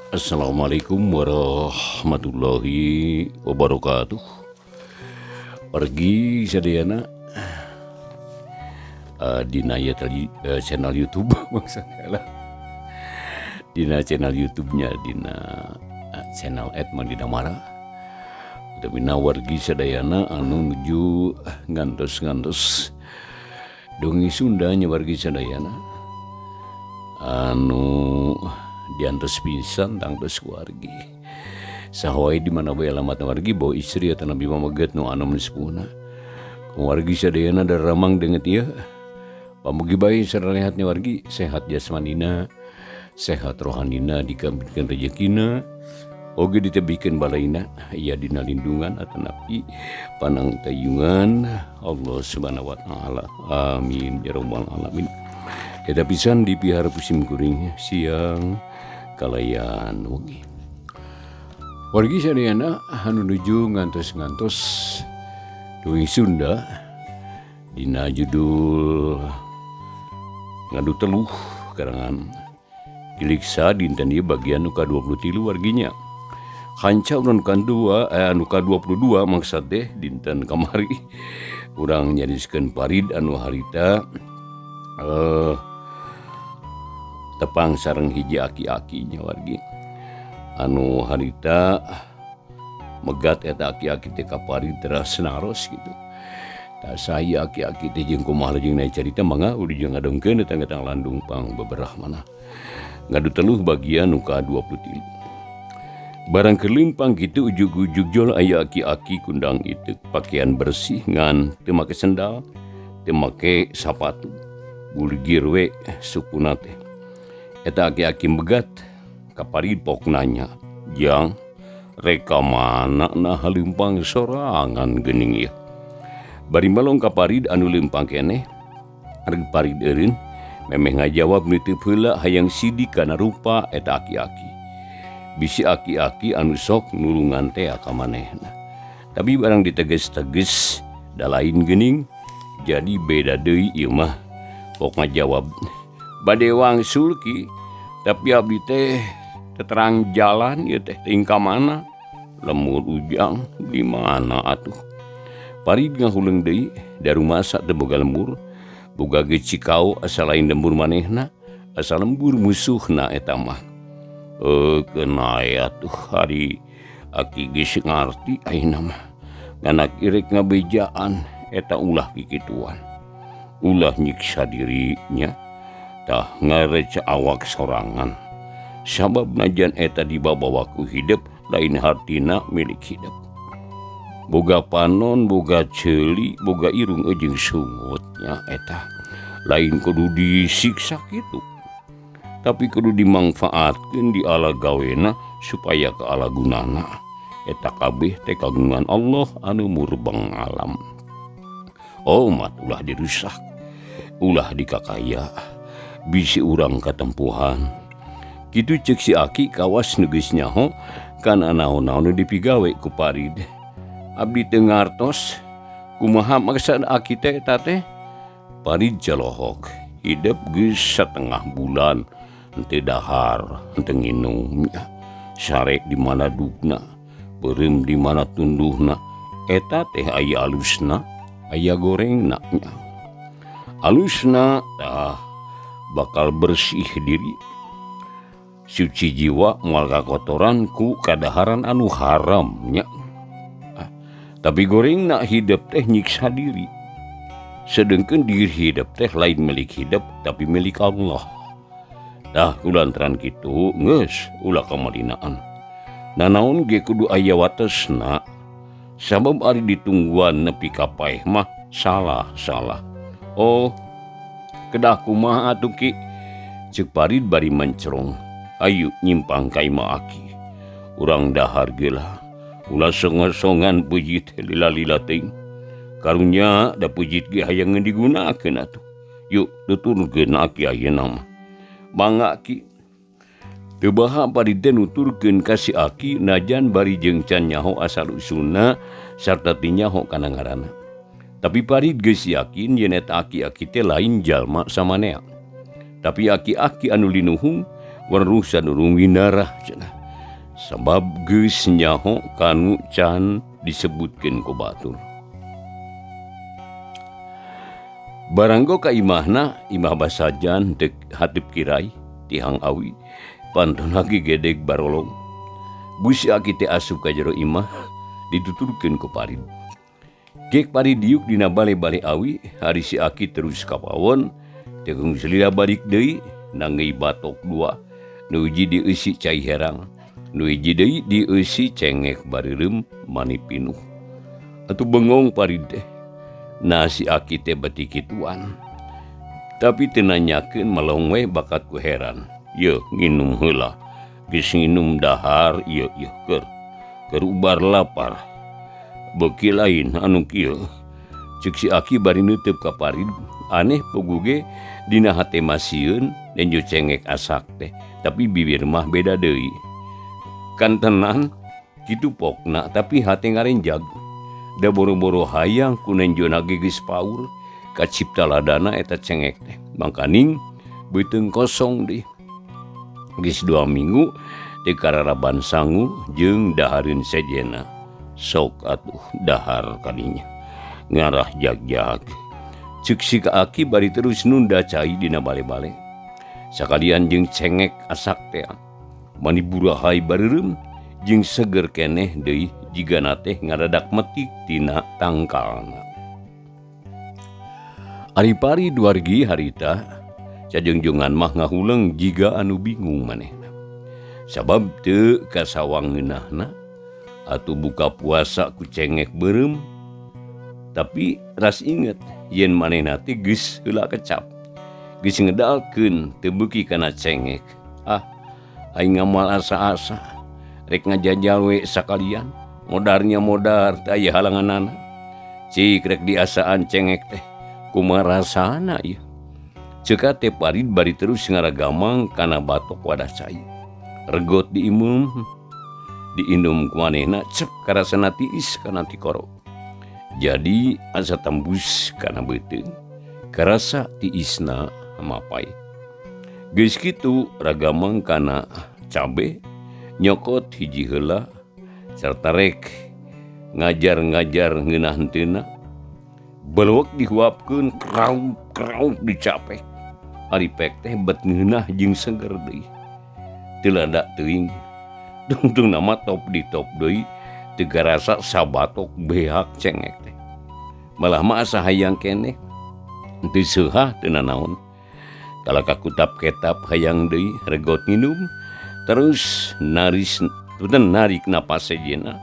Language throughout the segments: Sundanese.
Assalamualaikum warahmatullahi wabarakatuh. Pergi sadayana dina ieu tadi channel YouTube maksudna lah. Dina channel YouTube-nya, dina channel @Mandinamara. Utamina wargi sadayana anu nuju ngantos-ngantos dongeng Sunda nya, wargi sadayana anu diantos pisan tangtos wargi saha wae, di mana bae alamat wargi, bawa istri atau nabi pameget nu anom nu sepuhna. Wargi sadayana daramang deungeut ieu, pamugi bae sararehatnya wargi, sehat jasmanina, sehat rohanina, dikambingkeun rejekina oge ditebihkeun balaina, aya dina lindungan atanapi panangtayungan Allah Subhanahu wa taala. Amin ya rabbal alamin. Eta pisan dipihar ku sim kuring siang kalayan wengi. Wargi sadayana anu nuju ngantos-ngantos dongeng Sunda dina judul Ngadu Teluh karangan Kiliksa, dinten ieu bagian nu ka-23 warginya. Hanca urang ka-2, anu ka-22 maksud teh. Dinten kamari urang nyarioskeun Parid anu harita tepang sareng hiji aki-aki nya wargi, anu harita megat eta aki-aki teh ka Parid teras naros gitu. Tah, saya aki-aki teh jeung kumaha jeung naik carita, mangga udah jeung ngadongkeun eta ngetang landung pang beberah mana. Ngadu Teluh bagian nu ka-23. Barang kelempang gitu, ujug-ujug jol aya aki-aki kundang itu, pakaian bersih ngan teu make sendal, teu make sapatu, buligir we sukuna teh. Eta aki-aki megat ka Parid, pok nanya, "Jang, rek ka mana? Nah, lempang sorangan geuning ieu?" Bari melong ka Parid anu lempang keneh, rek Parid eureun memeh ngajawab, nitip heula hayang sidik kana rupa eta aki-aki, bisi aki-aki anu sok nulungan teh ka manehna. Tapi barang diteges-teges da lain geuning, jadi beda deui ieu mah. Pok ngajawab, "Bade wangsul, Ki, tapi abdi teh terang jalan ieu teh, teuing ka mana." "Lembur Ujang, di mana atuh?" Parid ngahuleung deui, da rumasa teu boga lembur, boga ge cikau, asa lain lembur manehna, asa lembur musuhna eta mah. Eh, keun atuh, ari aki geus ngarti ayeuna mah, ngan irek ngabejaan eta ulah kikituan, ulah nyiksa dirinya, tah ngareca awak sorangan, sabab najan eta dibabawa ku hidep, lain hartina milik hidep. Boga panon, boga ceuli, boga irung jeung sungutnya, eta lain kudu disiksa gitu, tapi kudu dimangfaatkeun di ala gawena supaya ke ala gunana. Eta kabeh teh kagungan Allah anu murbeng alam. Omat ulah dirusak, ulah dikakaya, bisi urang katempuhan kitu, cek si aki kawas nu geus nyaho kana naon-naon nu dipigawe ku Parid. "Abdi teu ngartos kumaha maksud aki teh eta teh." Parid celohok, hidep geus satengah bulan henteu dahar, henteu nginum. Sare di mana dugna, beureum di mana tunduhna. Eta teh aya alusna, aya gorengna nya. Alusna tah bakal bersih diri, suci jiwa, moal kakotoran ku kadaharan anu haram nya. Ah, tapi gorengna hidep teh nyiksa diri, sedengkeun diri hidep teh lain milik hidep, tapi milik Allah. Dah kulantaran kitu geus ulah kamalinaan. Nanaon ge kudu aya watesna, sabab ari ditungguan nepi ka paeh mah salah salah. "Oh, kedah kumaha atuh, Ki?" cek Parid bari mencerong. "Ayu nyimpang ka imah aki, urang dahar geula, ulah songan-songan peujeut lila-lila teuing. Karunya da peujeut ge hayang digunakeun atuh. Yuk, tuturkeun aki ayeuna mah." "Mangga, Ki." Teu baha Parid teh nuturkeun ka si aki najan bari jeung can nyaho asal usulna sarta teu nyaho kana ngaranna. Tapi Parid geus yakin yen eta aki-aki teh lain jalma samanea, tapi aki-aki anu linuhung weruh sadurung winarah cenah. Sabab geus nyaho kanu can disebutkeun ku batur. Baranggo ka imahna, imah basajan dek hateup kirai tihang awi pantona ge gedeg barolong. Gusi aki teh asup ka jero imah dituturkeun ku Parid. Gek Parid diuk dina bale-bale awi, ari si aki terus ka pawon, tegung salila balik deui nanggeuy batok dua, nu hiji dieusi cai herang, nu hiji deui dieusi cengek bareureum mani pinuh. Atuh bengong Parid teh. Nah si aki teh beti kituan. Tapi teu nanyakeun melong we bakat ku heran. Yeuh nginum heula. Geus nginum dahar ieu ieu keur keur ubar lapar. Beuki lain anu kieu. Ceuk si aki bari neuteub ka Parid. Aneh puguh ge dina hate mah sieun nenjo cengek asak teh, tapi bibir mah beda deui. Kantenan kitu pokna tapi hate ngarenjag. Da boro-boro hayang ku nenjona ge geus paur kacipta ladana eta cengek teh. Mangkaning beuteung kosong deui. Geus 2 minggu teu kararaban sangu jeung dahareun sejenna. Sok atuh dahar kadinya. Ngarah jag-jag. Ceuk si aki bari terus nunda cai dina bale-bale. Sakalian jeung cengek asak teh. Mani burahai bareureum jeung seger keneh deui jigana teh ngadadak metik tina tangkalna. Ari Parid wargi harita cajungjungan mah ngahuleng jiga anu bingung manehna. Sabab teu kasawang ngeunahna atuh buka puasa ku cengek beureum. Tapi ras inget yen manehna teh geus heula kecap. Geus ngedalkeun teu beuki kana cengek. Ah, aing ngamal asa-asa rek ngajajal we sakalian. Modarnya modar teu aya halanganana. Cik rek diasaan cengek teh kumaha rasana ieu. Ceuk teh Parid bari terus ngaragamang kana batok wadah cai. Regot diimum, diinum ku manehna cep karasana tiis kana tikoro. Jadi asa tembus kana beuteung. Karasa tiisna mapai. Geus kitu ragamang kana cabe nyokot hiji heula sarta rek ngajar-ngajar ngeunah henteuna. Belewek dihuapkeun krauk-krauk dicapek. Ari pek teh bet ngeunah jeung seger deui. Teu lada teuing. Tungtungna mah top di top deui teu garasa sabatok beak cengek teh. Malah mah asa hayang keneh. Teu seuhah teu nanaon. Kalaka kutap ketap hayang deui regot nginum terus naris punten narik napas sejenna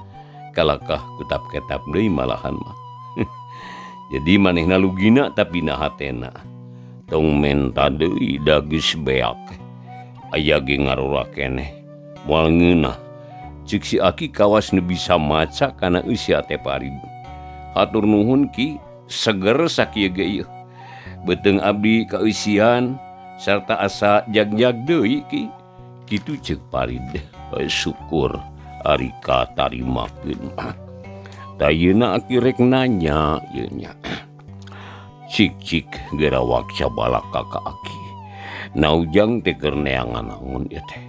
kalakah kutap ketap deui malahan mah. Jadi manehna lugina tapi na hatena tong menta deui da geus beak. Aya ge ngarora keneh moal ngeunah. Ceuk si aki kawas nu bisa maca kana eusi hate Parid. Hatur nuhun ki seger sakieu ge ieu. Beuteung abdi kaeusian sarta asa jag-jag deui ki. Kitu ceuk Parid. Syukur ari katarimakeun. Tah yeuna aki rek nanya ieu nya. Cik-cik gerawak cabalaka ka aki. Naujang teh keur neangan naon ieu teh?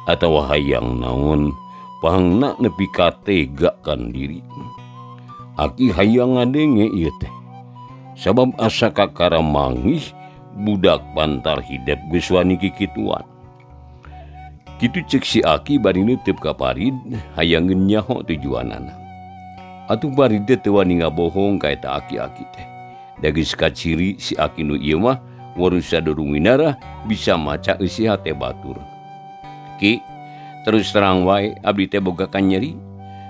Atawa hayang naon pangna nepi ka tega kan diri. Aki hayang ngadenge ieu teh. Sabab asa kakara manggih budak pantar hidep geus wani kikituan. Kitu ceuk si aki bari neuteub ka Parid hayangeun nyaho tujuanana. Atuh Parid teh teu wani ngabohong ka eta aki-aki teh. Da geus kaciri si aki nu ieu mah warusa durung winarah bisa maca eusi hate batur. Ki, terus terang wae abdi teh boga kanyeri.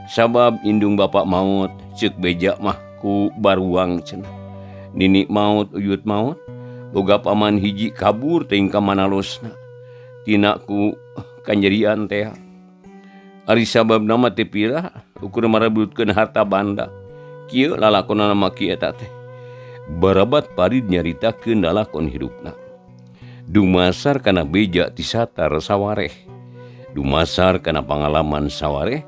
Sabab indung bapak maot ceuk beja mah ku baruang cenah. Nini maot uyut maot boga paman hiji kabur teuing ka mana losna. Tina ku kanyerian teh. Ari sababna mah teu pira ukur marebutkeun harta banda. Kieu lalakonana mah kieu eta teh. Barabat Parid nyaritakeun lalakon hirupna. Dumasar kana beja ti satar sawareh. Dumasar kana pangalaman sawareh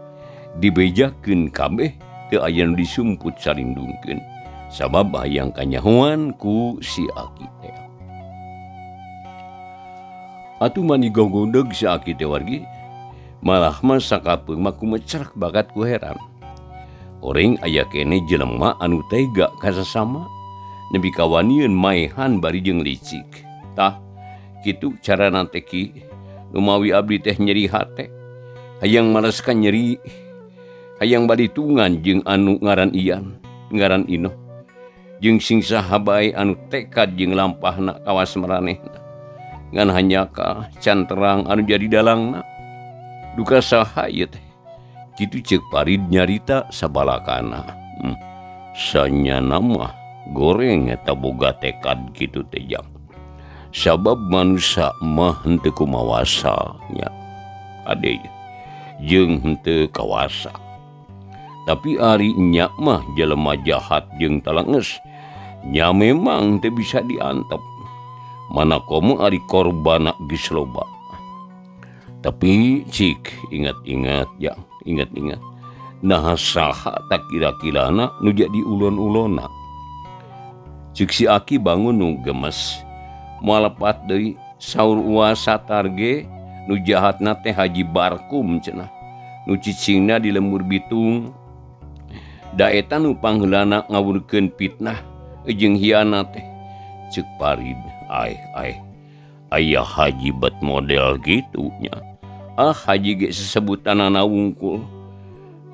dibejakeun kabeh teu aya nu disumput salindungkeun. Sabab hayang kanyahoan ku si aki teh. Atuh mani gogodeg si aki teh wargi. Malah mah sakapeung mah kumecrek bakat ku heran. Oreng aya keneh jelema anu tega ka sasama nepi ka wanieun maehan bari jeung licik. Tah kitu carana teh Ki, lumawi abdi teh nyeri hate, hayang mareskan nyeri, hayang baditungan jeung anu ngaran Ian, ngaran Inoh. Jeung sing saha bae anu tekad jeung lampahna kawas maranehna. Ngan hanyaka can terang anu jadi dalangna. Duka saha ieu teh? Kitu ceuk Parid nyarita sabalakana. Sanyana mah goreng eta boga tekad kitu teh jang. Sabab manusia mah henteu kumawasa nya. Ade jeung henteu kawasa. Tapi ari nya mah jelema jahat jeung talenges nya memang teu bisa diantep. Mana komo ari korbana geus loba. Tapi cik ingat-ingat ya, ingat-ingat. Nah saha tak kira-kirana nu jadi ulon-ulona. Cik si Aki bangun nu gemes. Moal lepat deui saur uasa targe nu jahatna teh Haji Barkum cenah. Nu cicingna di lembur Bitung. Da eta nu pangheulana ngawurkeun fitnah jeung hianat teh. Ceuk Parid, ai ai. Aya haji bet model gitu nya. Ah haji ge sesebutanana wungkul.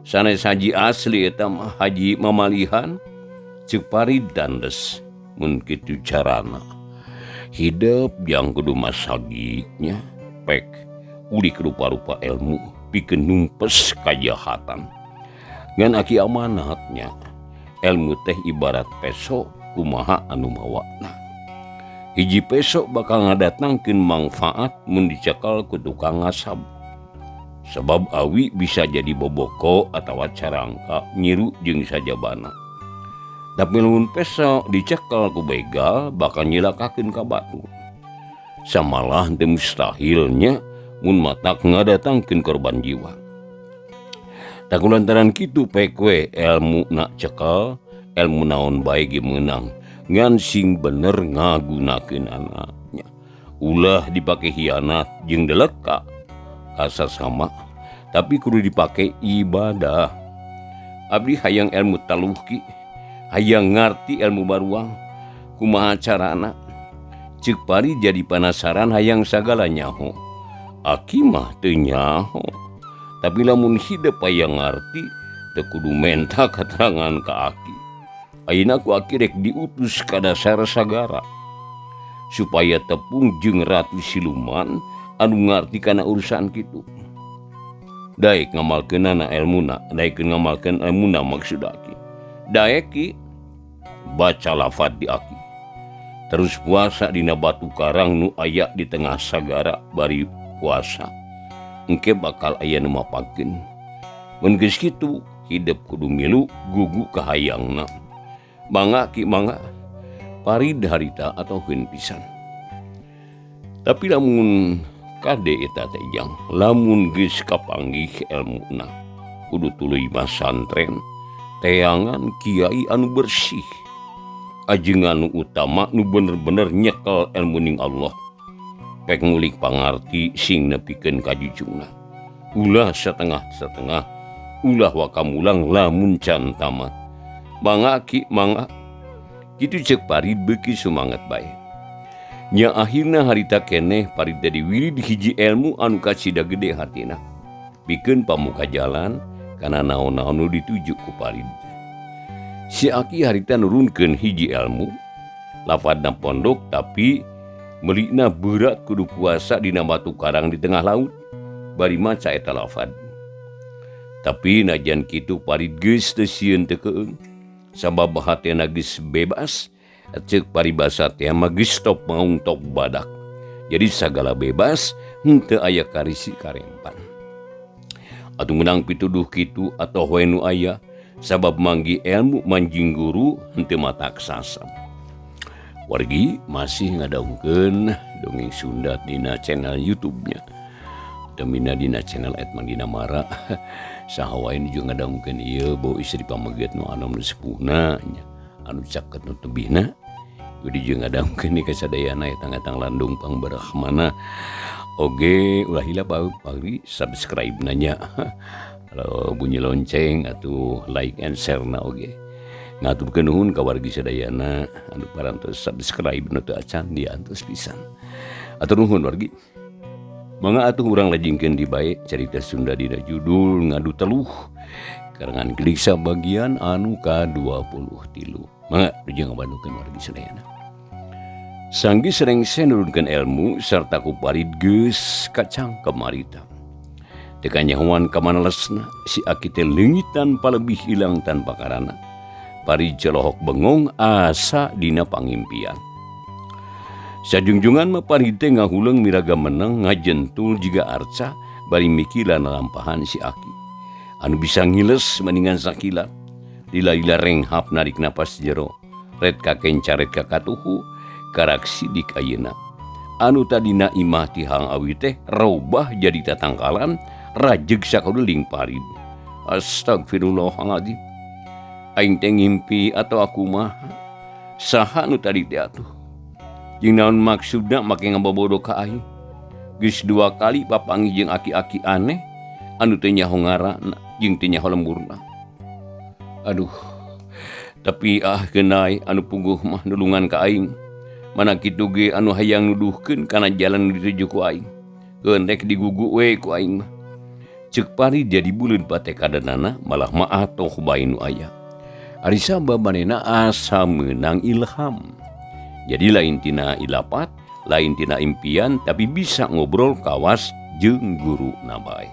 Sanes haji asli eta mah haji mamalihan. Ceuk Parid dandes mun kitu carana. Hidup yang kudu masagiknya pek ulik rupa-rupa ilmu pikeun numpes kajahatan. Ngan aki amanatnya ilmu teh ibarat peso kumaha anu mawana. Hiji peso bakal ngadatangkeun mangfaat mun dicekal ku tukang ngasab. Sebab awi bisa jadi boboko atawa carangka nyiru jeung sajabana. Tapi lamun peso dicekel ku begal bakal nyilakakeun ka batu. Samalah teu mustahilnya mun matak ngadatangkeun korban jiwa. Tak lantaran kitu pek we ilmu nak cekel, ilmu naon bae ge meunang. Ngan sing bener ngagunakeun anaknya. Ulah dipake hianat jeung deleka kasasama, tapi kudu dipake ibadah. Abdi hayang ilmu taluh ki, hayang ngarti ilmu baruang, kumaha carana? Ceuk Pari jadi panasaran hayang sagala nyaho. Aki mah teu nyaho. Tapi lamun hidep hayang ngarti, teu kudu menta katerangan ka aki. Ayeuna ku aki rek diutus ka dasar sagara supaya tepung jeung ratu siluman anu ngarti kana urusan kitu. Daek ngamalkeunana elmuna, daek ngamalkeun elmuna maksud aki. Daek ki baca lafad di aki. Terus puasa dina batu karang nu aya di tengah sagara bari puasa. Engke bakal aya nu mapakeun. Mun geus kitu hidep kudu milu gugu kahayangna. Mangga ki mangga Parid harita atohkeun pisan. Tapi lamun kade eta teh jang, lamun geus kapanggih elmuna kudu tuluy masantren teangan kiai anu bersih. Ajengan nu utama nu bener-bener nyekel ilmu ning Allah. Pek ngulik pangarti sing nepikeun ka jujungna. Ulah setengah-setengah, ulah wakamulang lamun can tamat. Mangga ki mangga. Kitu ceuk Parid beuki sumanget bae. Nya akhirna harita keneh Parid teh diwirid hiji ilmu anu kacida gede hatina. Pikeun pamuka jalan kana naon-naon nu dituju ku Parid. Si Aki harita nurunkeun hiji ilmu, lafadna pondok tapi meulina berat kudu puasa dina batu karang di tengah laut bari maca eta lafad. Tapi najan kitu Parid geus teu sieun teu keung. Sabab hatena geus bebas, ceuk paribasa teh mah geus top maung top badak. Jadi sagala bebas henteu aya karisi karempan. Atuh meunang pituduh kitu atau we nu aya sabab manggi ilmu manjing guru henteu matak sasab. Wargi masih ngadaungkeun dongeng Sunda dina channel YouTube-nya. Temina dina channel @mandinamara. Saha wae nu jeung ngadaungkeun ieu bau istri pameget nu anom nu sepuhna nya, anu caket nu tebihna. Udi jeung ngadaungkeun ka sadayana eta ngatang landung pangbarahmana. Oge ulah hilap bari subscribe nanya. Kalau bunyi lonceng atau like and share na oge. Ngaturkeun nuhun ka wargi sadayana anu parantos subscribe nu teu acan diantos pisan. Atur nuhun wargi. Mangga atuh urang lajengkeun di bae carita Sunda dina judul Ngadu Teluh karangan Geliksa bagian anu ka-23. Mangga nuju ngabantukeun wargi sadayana. Sanggeus rengse nurunkeun elmu sarta ku Parid geus kacangkem harita. Teu kanyahoan ka mana lesna si aki teh leungit tanpa lebih ilang tanpa karana. Parid colohok bengong asa dina pangimpian. Sajungjungan mah Parid teh ngahuleung miraga meneng ngajentul jiga arca bari mikiran lalampahan si aki. Anu bisa ngiles mendingan sakilat. Lila-lila renghap narik napas jero. Ret ka kenca ret ka katuhu karak sidik ayeuna. Anu tadina imah tihang awi teh robah jadi tatangkalan rajeg sakuliling Parid. Astagfirullahaladzim. Aing teh ngimpi atau aku mah saha nu tadi teh atuh. Jeung naon maksudna make ngabobodo ka aing. Geus dua kali papanggih jeung aki-aki aneh anu teu nyaho ngaranna jeung teu nyaho lemburna. Aduh. Tapi ah geunai anu puguh mah nulungan ka aing. Mana kitu ge anu hayang nuduhkeun kana jalan nu dituju ku aing. Keun rek digugu we ku aing mah. Ceuk Parid jadi buleud patekadanana malah maatoh bae nu aya. Ari sabab manehna asa meunang ilham. Jadi lain tina ilapat, lain tina impian, tapi bisa ngobrol kawas jeung guru bae.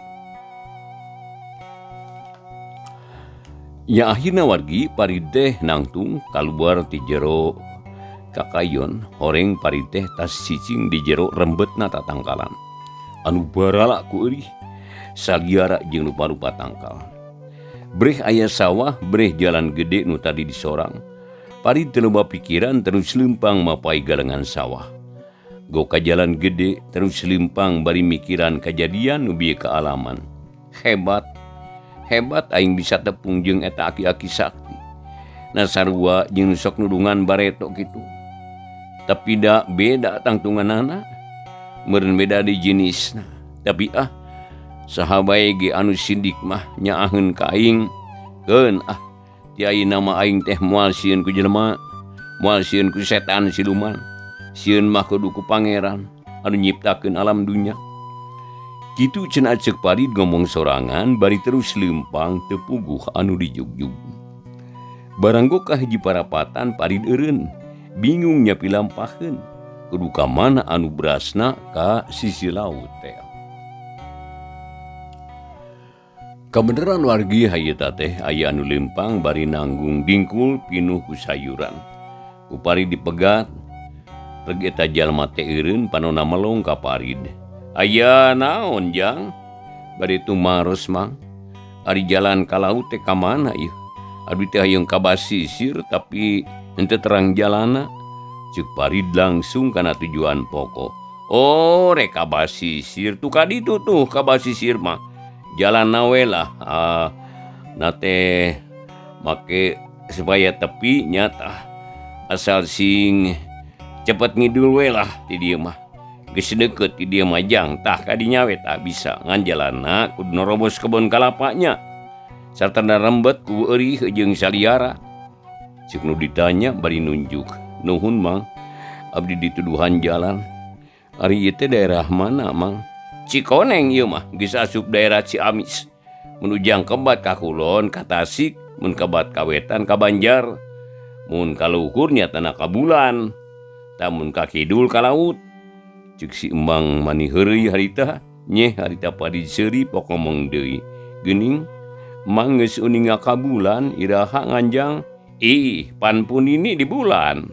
Ya akhirna wargi Parid teh nangtung kaluar ti jero kakayon, horeng Parid teh tas cicing di jero rembetna tatangkalan. Anu barala ku eurih, sagiara jeung rupa-rupa tangkal. Breh aya sawah, breh jalan gede nu tadi disorang. Parid teu loba pikiran terus leumpang mapai galengan sawah. Go ka jalan gede terus leumpang bari mikiran kajadian nu bieu kaalaman. Hebat, hebat aing bisa tepung jeung eta aki-aki sakti. Na sarua jeung nu sok nulungan bareto kitu. Tapi da beda tangtunganana, meureun beda di jenisna. Tapi ah saha bae ge anu sidik mah nyaaheun ka aing. Keun ah ti ayeuna mah aing teh moal sieun ku jelema, moal sieun ku setan siluman. Sieun mah kudu ku pangeran anu nyiptakeun alam dunya. Kitu cenah ceuk Parid ngomong sorangan bari terus leumpang teu puguh anu dijugjug. Baranggo ka hiji parapatan Parid eureun, bingung nyapi lampaheun. Kudu ka mana anu berasna ka sisi laut teh. Kabeneran wargi hayeta teh aya anu leumpang bari nanggung dingkul pinuh ku sayuran. Ku Parid dipegat, reg eta jalma teh eureun panona melong ka Parid. Aya naon jang? Bari tumaros mang. Ari jalan ka laut teh ka mana ieu? Abdi teh hayang ka basisir tapi henteu terang jalana. Ceuk Parid langsung kana tujuan pokok. Oh, rek ka basisir tuh ka ditu tuh ka basisir mah. Jalan nawe lah, nate make supaya tepi nyata asal sing cepet ngidul we lah ti dieu mah. Geus deukeut ti dieu mah jang tah ka dinya we tah bisa ngan jalanna kudu nerobos kebon kalapanya. Sarta rembet ku eurih jeung saliara. Ceuk nu ditanya bari nunjuk. Nuhun mang, abdi dituduhan jalan. Ari ieu teh daerah mana mang? Cikoneng ieu mah geus asup daerah Ciamis. Mun ujang kebat ka kulon ka Tasik, mun kebat ka wetan ka Banjar, mun ka luhur nyatana ka bulan, tah mun ka kidul ka laut. Ceuk si Emang mani heureuy harita, nyeh harita Parid seuri pok ngomong deui. Geuning Mang geus uninga ka bulan iraha nganjang, ih pan pun ini di bulan.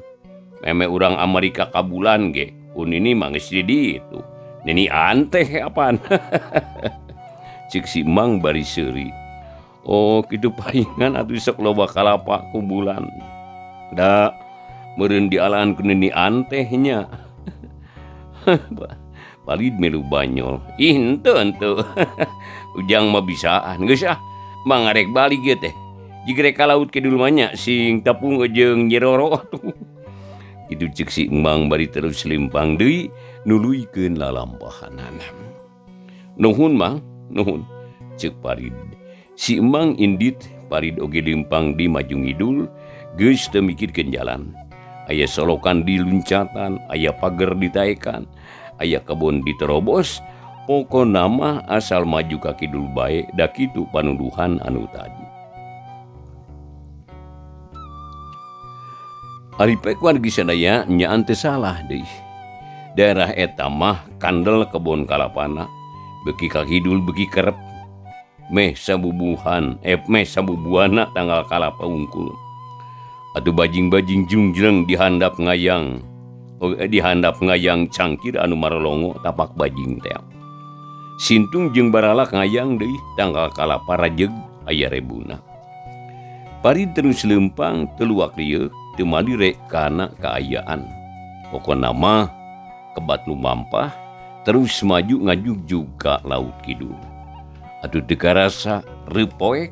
Meme urang Amerika ka bulan ge, pun ini mah geus di ditu. Nini anteh apaan? Cik si Mang bari seuri. Oh kitu palingan atuh sok loba kalapa ku bulan. Da meureun dialaan ku nini anteh nya. Parid milu banyol. Ih henteu henteu. Ujang mah bisaan geus ah. Mang arek balik ieu teh. Jig rek ka laut kidul mah nya sing tepung jeung Nyi Roro atuh. Kitu ceuk si Mang bari terus lempang deui Nuluykeun lalampahanana. Nuhun Mang, nuhun, ceuk Parid. Si Emang indit, Parid oge leumpang di maju ngidul, geus teu mikirkeun jalan. Aya solokan diluncatan, aya pager ditaekan, aya kebon diterobos, pokona mah asal maju ka kidul bae da kitu panuduhan anu tadi. Ari pek wargi sadaya nyaan teu salah deui. Daerah eta mah kandel kebon kalapana, beuki ka kidul beuki kerep. Meh sabubuhan, meh sabubuana tanggal kalapa wungkul. Atuh bajing-bajing jungjleng dihandap ngayang, dihandap ngayang cangkir anu marolongo tapak bajing teh. Sintung jeung baralak ngayang deui tanggal kalapa rajeg aya rebuna. Parid terus leumpang teu luak lieu teu malire kana kaayaan. Pokona mah kebat lumampah terus maju ngajugjug ka laut kidul. Atuh teu karasa reupoek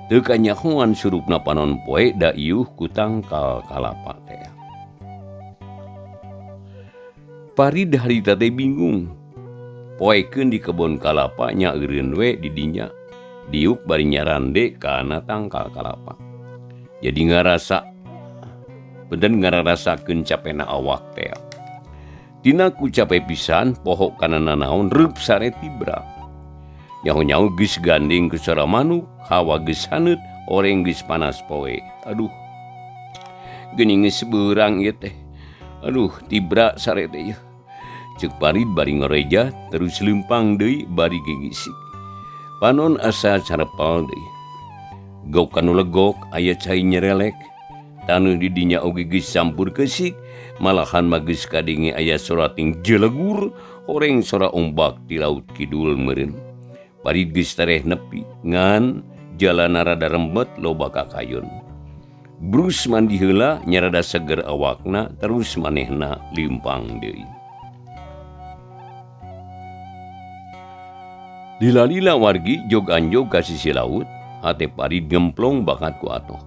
teu kanyahoan surupna panon poe da iuh ku tangkal kalapa teh. Parid harita teh bingung. Poekeun di kebon kalapa nya eureun we di dinya. Diuk bari nyarande kana tangkal kalapa. Jadi ngarasa benten ngararasakeun capena awak teh. Tina ku cape pisan poho kana nanaon reup sare tibra. Nyaho-nyaho geus gandeng ku sora manuk, hawa geus haneut, oreng geus panas poe. Aduh. Geuning geus beurang ieu teh. Aduh, tibra sare teh ieu. Ceuk Parid bari ngoreja terus leumpang deui bari gigisik. Panon asa carepal deui. Gok kanu legok aya cai nyerelek. Taneuh di dinya oge geus campur keusik, malahan mah geus kadenge aya sora ting jelegur, horeng sora ombak ti laut kidul meureun. Parid geus tereh nepi, ngan jalana rada rembet loba kakayon. Brus mandi heula nya rada seger awakna terus manehna leumpang deui. Lila-lila wargi jog anjog ka sisi laut, hate Parid ngemplong bakat ku atoh.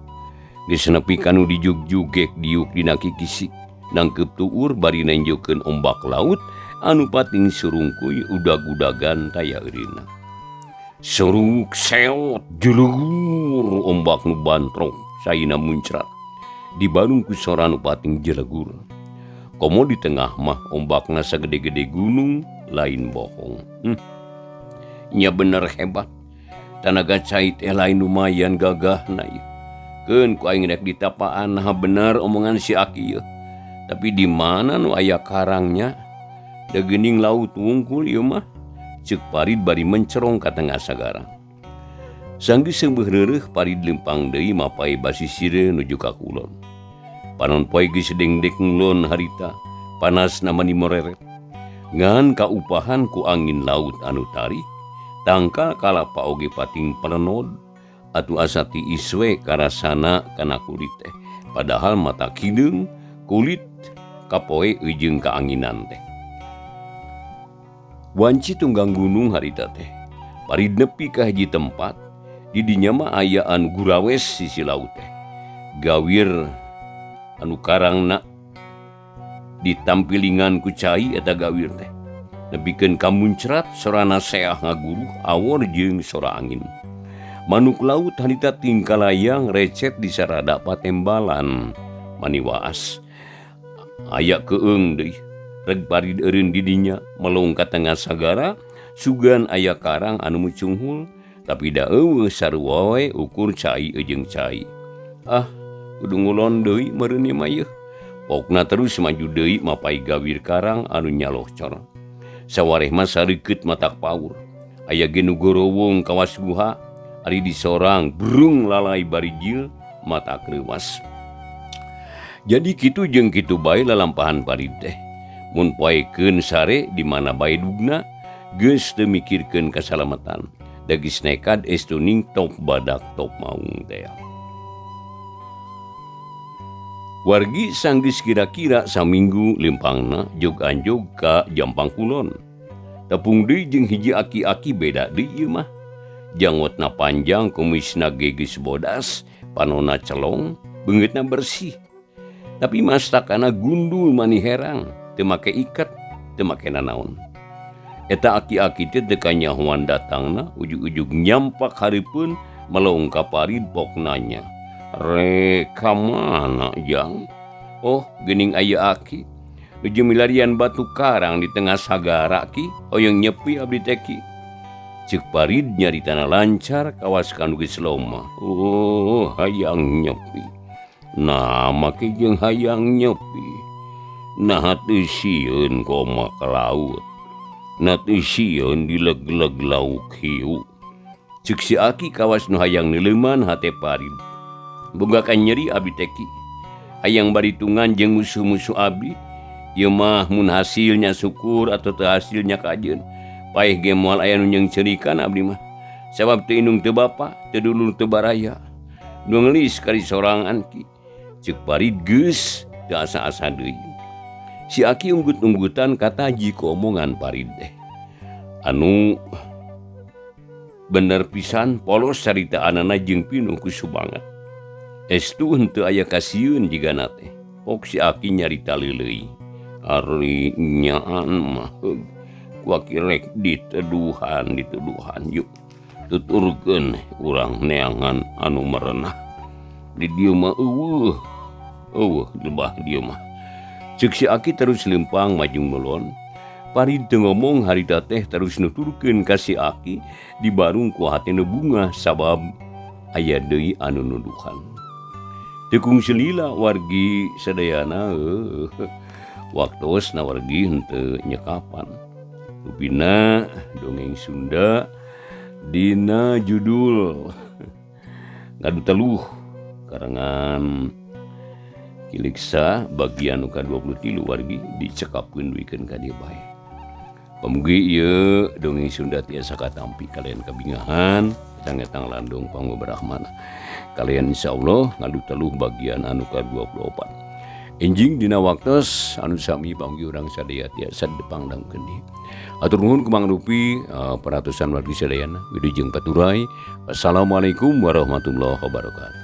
Geus nepi kanu dijugjugek diuk dina kikisik, nangkeup tuur bari nenjokeun ombak laut anu pating surungkuy udag-udagan taya eureunna. Suruk seot jelegur ombak nu bantrok saina muncrat. Dibarung ku sora nu pating jelegur. Komo di tengah mah ombakna sagede-gede gunung lain bohong. Nya bener hebat. Tanaga cai teh lain lumayan gagahna ieu. Keun ku aing rek ditapaan nah bener omongan si aki ieu. Tapi di mana nu aya karangnya? Da geuning laut wungkul ieu mah. Ceuk Parid bari mencerong ka tengah sagara. Sanggeus seubeuh reureuh Parid leumpang deui mapai basisire nuju ka kulon. Panon poe geus dengdek ngulon harita, panasna mani moreret. Ngan kaupahan ku angin laut anu tarik, tangkal kalapa oge pating perenod atuh asa tiis we karasana kana kulit teh. Padahal mata kideung kulit kapoe jeung kaanginan teh. Wanci tunggang gunung harita teh. Parid nepi ka hiji tempat, di dinya mah aya anu gurawes sisi laut teh. Gawir anu karangna ditampilingan ku cai eta gawir teh. Nepikeun ka muncrat sorana seah ngaguruh awor jeung sora angin. Manuk laut harita tingkalayang recet di sarada patembalan mani waas. Aya keung deui. Reg Parid eureun di dinya melong ka tengah sagara sugan aya karang anu mucunghul tapi da eueuh sarua we ukur cai jeung cai. Ah, kudu ngulon deui meureun ieu mah ieu. Pokna terus maju deui mapai gawir karang anu nyalohcor. Sawareh mah sareukeut matak paur. Aya ge nu gorowong kawas guha, ari disorang brung lalai barijil matak reuwas. Jadi kitu jeung kitu bae lalampahan Parid teh. Mun poekeun sare di mana bae dugna, geus teu mikirkeun kasalamatan. Da geus nekad estu ning top badak top maung teh. Wargi sanggeus kira-kira saminggu lempangna jog anjog ka Jampang Kulon. Tepung deui jeung hiji aki-aki beda deui ieu mah. Jangotna panjang, kumisna ge geus bodas, panonna celong, beungeutna bersih. Tapi mastakana gundul mani herang, teu make iket. Teu make nanaon. Eta aki-aki teh teu kanyahoan datangna ujug-ujug nyampak hareupeun melong ka Parid pok nanya. Rek ka mana jang? Oh geuning aya aki. Nuju milarian batu karang di tengah sagara ki hoyong nyepi abdi teh ki. Ceuk Parid nyaritana lancar kawas ka nu geus loma. Oh hayang nyepi. Nah make jeung hayang nyepi. Naha teu sieun koma ka laut. Na teu sieun dileg-leg lauk hiu. Ceuk si aki kawas nu hayang neuleuman hate Parid. Boga ka nyeri abdi teh ki. Hayang baritungan jeung musuh-musuh abdi. Ieu mah mun hasilnya syukur atau teu hasilnya kajeun. Paeh ge moal aya nu nyeungceurikan abdi mah. Sabab teu indung teu bapa, teu dulur teu baraya. Nu ngeulis kali sorangan ki. Ceuk Parid geus teu asa-asa deui. Si aki unggut-unggutan kataji ku omongan Parid teh. Anu bener pisan polos caritaanana jeung pinuh ku sumangat. Estu henteu aya kasieun jigana teh. Pok si aki nyarita leuleuy. Ari nyaan mah ku aki rek diteduhan dituduhan yuk. Tuturkeun urang neangan anu merenah. Di dieu mah eueuh. Eueuh lebah dieu mah. Ceuk si aki terus lempang maju melon. Parid teu ngomong harita teh terus nuturkeun ka si aki dibarung ku hatena bungah sabab aya deui anu nuduhan. Teu kungsi lila wargi sadayana waktosna wargi henteu nyekapan. Rupina dongeng Sunda dina judul Ngadu Teluh karangan Kiliksa bagian nu ka-23 wargi dicekapkeun duikeun ka dieu bae. Pamugi ieu dongeng Sunda tiasa katampi kalian kabingahan etang-etang landung pangobrahmana. Kalian insyaallah ngadu teluh bagian anu ka-24. Enjing dina waktos anu sami pamugi urang sadaya tiasa dipangdangkeun deui. Atur nuhun ku Mang Rupi peratusan wargi sadayana wilujeng paturay. Wassalamualaikum warahmatullahi wabarakatuh.